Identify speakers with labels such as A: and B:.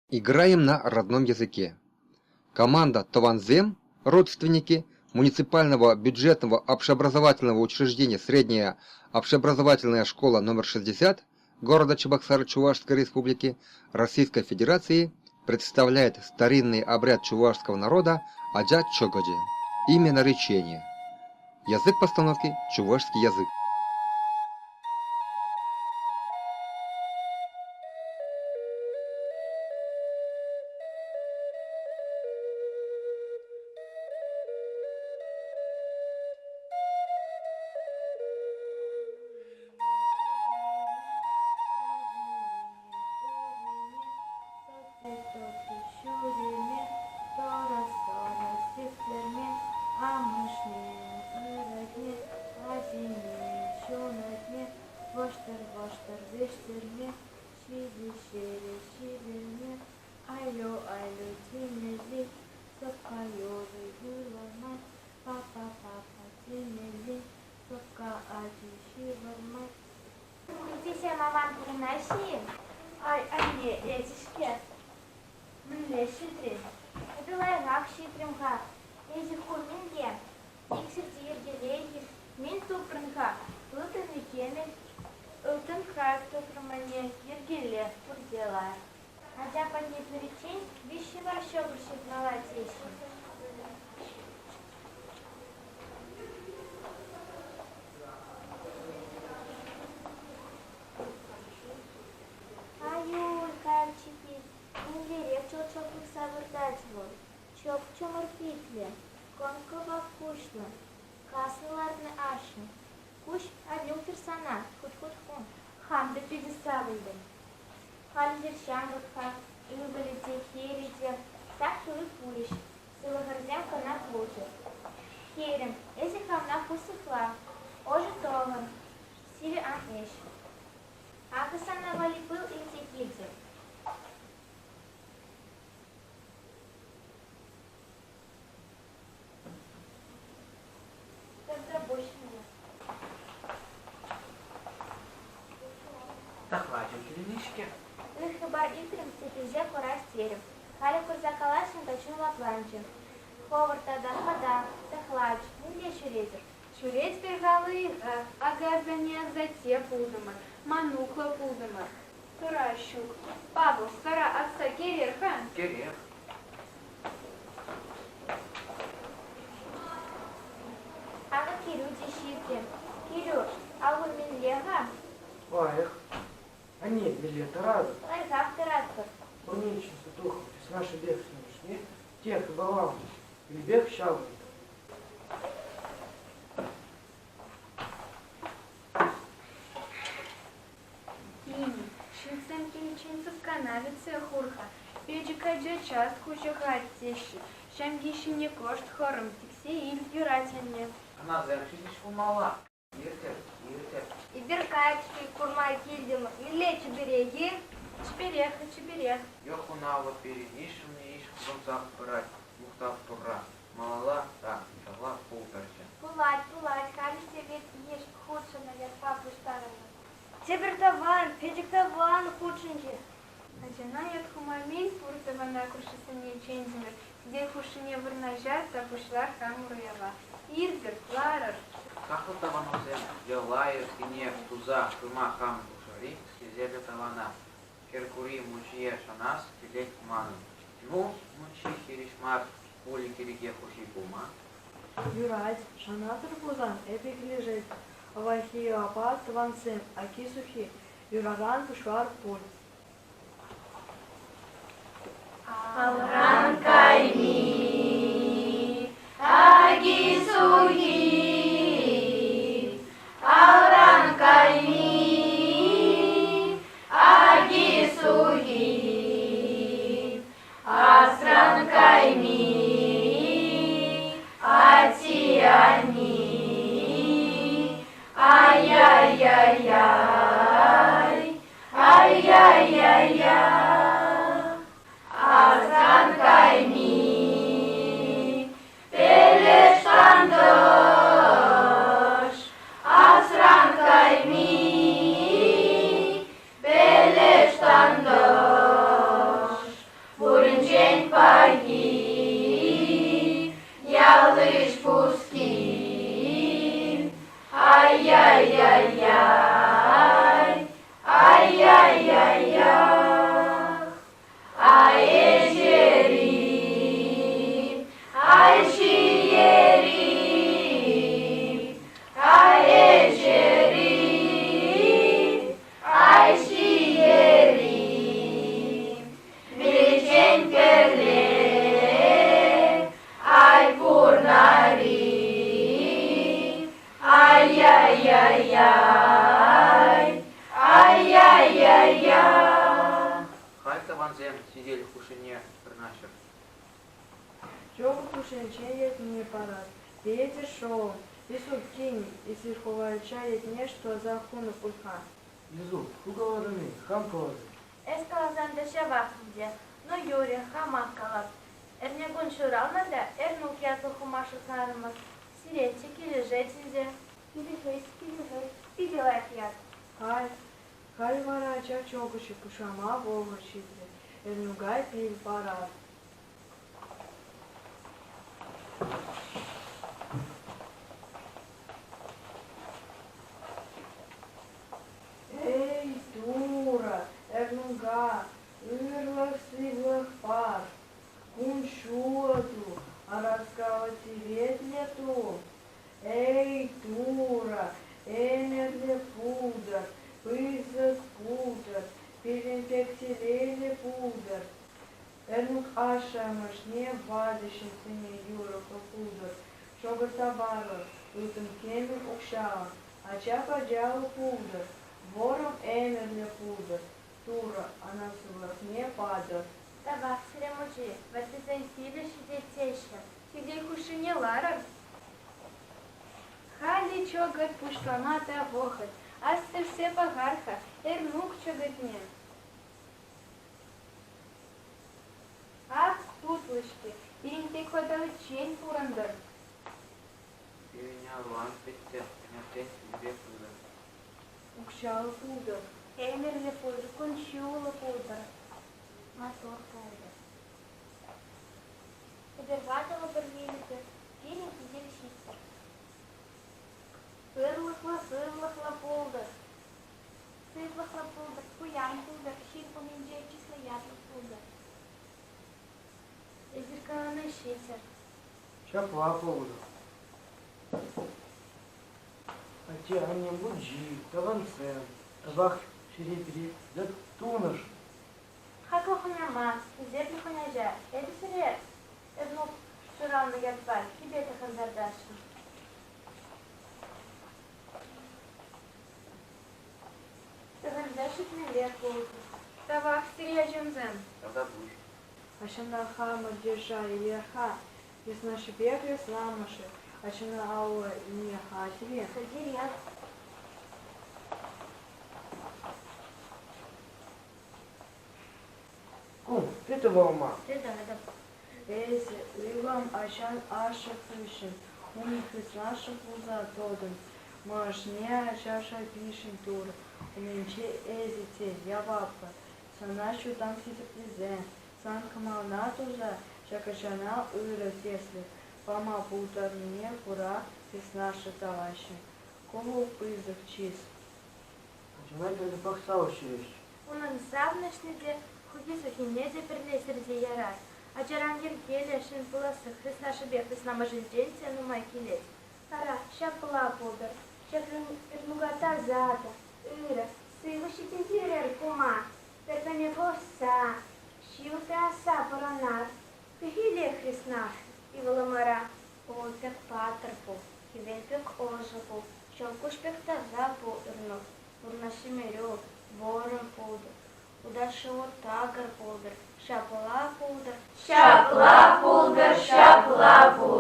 A: Играем на родном языке. Команда «Тӑвансем» родственники муниципального бюджетного общеобразовательного учреждения Средняя общеобразовательная школа номер 60 города Чебоксары Чувашской Республики Российской Федерации представляет старинный обряд чувашского народа Ача чӑкӑчӗ. Имя наречение. Язык постановки – чувашский язык.
B: Ҫӳреме тӑрӑс-тӑрӑс сиктерме амӑшне, ырӑтне, ачине, ҫунатне вӑштӑр-вӑштӑр вӗҫтерме, ҫитӗҫҫӗре ҫитерме, алло-алло темелли, сӑпка юрӑ юрлама, папа-папа темелли, сӑпка ачи ҫывӑрмасть.
C: Ыттисем аван пурӑнаҫҫӗ-и?
B: Ай, анне, эсӗ-ҫке.
C: Мӗнле ҫитрӗн? Эпӗ лайӑхах ҫитрӗм-ха. Эсӗ ху мӗнле? Иксӗр те йӗркеллех-и? Мӗн тупрӑн-ха? Ылтӑн-и кӗмӗл?
B: Ылтӑн кайӑк тупрӑм, анне, йӗркеллех, пурте лайӑх.
C: Ача патне пыриччен виҫ ҫӑвар ҫӑкӑр ҫыртмалла теҫҫӗ. Ай-уй, кайӑк чӗппи, мӗнлерех чӑл-чӑл пӑхса выртать вӑл. Чӑп-чӑмӑр питлӗ, кӑн-кӑвак куҫлӑ, каснӑ лартнӑ ашшӗ. Куҫ ан юлтӑр сана, хут-хут-ху.
B: Хам та питӗ савӑнтӑм. Халӗ ҫамрӑк-ха, ывӑлӗ те, хӗрӗ те сак тулли пулӗҫ, сывлӑхӑрсем кӑна пулчӗҫ. Хӗрӗм, эсӗ хӑвна ху сыхла, ӑшӑ тӑхӑн, сивӗ ан ӗҫ.
C: Акӑ сана валли пыл илсе килтӗм. Тавтапуҫ мана.
D: Тӑхлачӑ килнӗ-ҫке.
C: Ыр хыпар илтрӗм те килсе курас терӗм. Халӗ курса калаҫрӑм та чун лӑпланчӗ. Хӑвӑр тата хӑта, тӑхлач, мӗнле ҫӳретӗр?
B: Ҫӳретпӗр-ха лайӑхах, акӑ асанне асатте пултӑмӑр, мануклӑ пултӑмӑр. Сӑра ҫук. Павӑл, сӑра асса кӗрер-ха.
D: Кӗрех.
C: Акӑ кӗрӳ те ҫитрӗ. Кӗрӳ, аллу мӗнле-ха?
E: Лайӑх. Анне, мӗнле тӑратӑр?
C: Лайӑхах тӑратпӑр.
E: Больничница тухнӑ с нашей бешеной тех балам илпех ҫаврӑнтӑм.
B: Кинӗ, ҫынсем киличчен сӑпкана вӗтсе хур-ха, пӗчӗк ача час хуҫӑхать теҫҫӗ, ҫамки ҫине кӑшт хӑрӑм тиксе ил, юрать анне.
D: Хӑнасем ҫитӗҫ пулмалла. Иртӗр, иртӗр.
F: Эпир кайӑк курма килтӗмӗр. Мӗнле чиперех-и?
B: Чиперех, чиперех.
D: Йӑх хунавлӑ пирӗн ишӗлнӗ иш хупӑнсах пырать, мухтав Турра, малалла та ҫапла пултӑрччӗ.
C: Пулать, пулать, халӗ те вӗт йыш хутшӑннӑ ятпа пуҫтарӑннӑ.
F: Тепӗр тӑван, пӗчӗк тӑван хутшӑнчӗ.
B: Ачана ят хума мӗн пур тӑвана кӳршӗсене чӗнтӗмӗр, сӗтел хушшине вырнаҫар та пуҫлар хамӑр уява. Иртӗр, ларӑр.
D: Хаклӑ тӑванӑмсем, йӑла-йӗркене туса пыма хам хушӑри хисеплӗ тӑвана, Кӗркури мучие шанас килет манӑн. Ну, мучи хирӗҫ мар пулӗ кӗреке хуҫи пулма?
G: Юрать, шанатӑр пулсан эпӗ килӗшетӗп. Авалхи апа тӑвансем аки-сухи юраран пуҫлар пуль.
H: Алран кайми аки-сухи, алран кайми аки-сухи, асран кайми ати-ани, ай-яй-яй-яй. Ай-яй-яй-яй. пӗрле, ай пурнар-и, ай-яй-яй-яй, ай-яй-яй-яй.
D: Халь тӑвансем сӗтел хушшине вырнаҫӑр.
G: Чӑваш хушшинче ятне парас. Петӗр шӑллӑм, Лисук кин, эсир хулача ятне шутласа хунӑ пуль-ха.
E: Лисук, ху калатӑн-и, хам калас-и?
B: Эс каласан та ҫавах ӗнтӗ. Ну, юрӗ, хамах калап. Эрнекун ҫуралнӑ та Эрнук ятлӑ хума шутларӑмӑр. Сире те килӗшет ӗнтӗ. Килӗшет, килӗшет. Питӗ лайӑх ят.
G: Халь, халь вара ача чӑкӑчӗ пуҫлама вӑхӑт ҫитрӗ. Эрнука пил парас. Эй, Турӑ, Эрнука, ырлӑх-сывлӑх пар, кун-ҫула ту, ӑраскаллӑ теветле ту. Эй, Турӑ, ӗмӗрлӗ пултӑр, пысӑк пултӑр, пирӗн пек телейлӗ пултӑр. Эрнук ашшӗ-амӑшне ватӑ ҫынсене юрӑхлӑ пултӑр, шӑкӑр-таварлӑ, ылтӑн-кӗмӗл укҫаллӑ, ача-пӑчаллӑ пултӑр, вӑрӑм ӗмӗрлӗ пултӑр, Турӑ ӑна сывлӑхне патӑр.
B: Тавах сире, мучи, ваттисен пилӗ ҫитет теҫҫӗ. Сӗтел хушшине ларӑр.
I: Халӗ чӑкӑт пуҫлама та вӑхӑт. Астивсе пӑхар-ха Эрнук чӑкӑтне. Ах, тутлӑ-ҫке, пирӗн пек ватӑличчен пурӑнтӑр.
D: Пирӗн алӑ ан пӗттӗр, ӗмӗртен пилпе пытӑр.
G: Укҫаллӑ пултӑр.
C: Ӗмӗрлӗ пултӑр, кун-ҫуллӑ пултӑр. Матур пултӑр. Эпир ватӑлӑпӑр вилӗпӗр, пирӗн хисеп ҫиттӗр. Ырлӑхлӑ, сывлӑхлӑ пултӑр. Сывлӑхлӑ пултӑр, пуян пултӑр, ҫын умӗнче чыслӑ ятлӑ пултӑр.
B: Эсир калани ҫитӗр.
E: Ҫапла пулнӑ. Атте-анне мучи, тӑвансем, тӑвах чӗре-пире тунӑш.
B: Хаклӑ хунама, хисеплӗ хуняҫа, эпӗ сире, Эрнук ҫуралнӑ ятпа кӗпе тӑхӑнтартасшӑн. Тӑхӑнса ҫитмелле пултӑр.
I: Тавах сире, ачамсем.
D: Тавтапуҫ.
G: Ачана хамӑр йыша илер-ха, йыснашшӗпе хреснамӑшӗ ачана алла илме хатӗр-и?
C: Пӗлтерех.
E: Кум, тытӑ мар.
B: Тытатӑп.
G: Эсӗ, ывӑлӑм, ачан ашшӗ хыҫҫӑн ун хыснашшӗ пулса тӑтӑн. Малашне ача шӑпишӗн Турӑ умӗнче эсӗ те яваплӑ. Сана чунтан хисеплесе, сан кӑмӑлна туса ҫак ачана ырӑ тӗслӗх пама пултарнине кура хыснашшӗ таваҫҫӗ. Ку вӑл пысӑк чыс.
E: Ачана кӗлӗ пӑхса ӳстереҫ.
B: Унӑн савӑнӑҫне те, хуйхи-суйхине те пӗрле сирсе ярать. Ачаран йӗркеллӗ ҫын пуласси хреснашшӗпе хреснамӑшӗнчен те нумай килет. Ара, ҫапла пултӑр. Ҫак Эрнука таса та ырӑ, сывӑ ҫитӗнтерер кума. Пӗр-пӗрне пӑхса, ҫывӑх та асса пурӑнар. Пехилех хреснашшӗ, ывӑлӑмӑра.
C: Ул пек паттӑр пул, хӗвел пек ӑшӑ пул, ҫӑлкуҫ пек таса пул, Эрнук. Пурнӑҫ-ӗмӗрӳ вӑрӑм пултӑр, утас-шыву такӑр пултӑр, ҫапла пултӑр.
H: Ҫапла пултӑр, ҫапла пултӑр.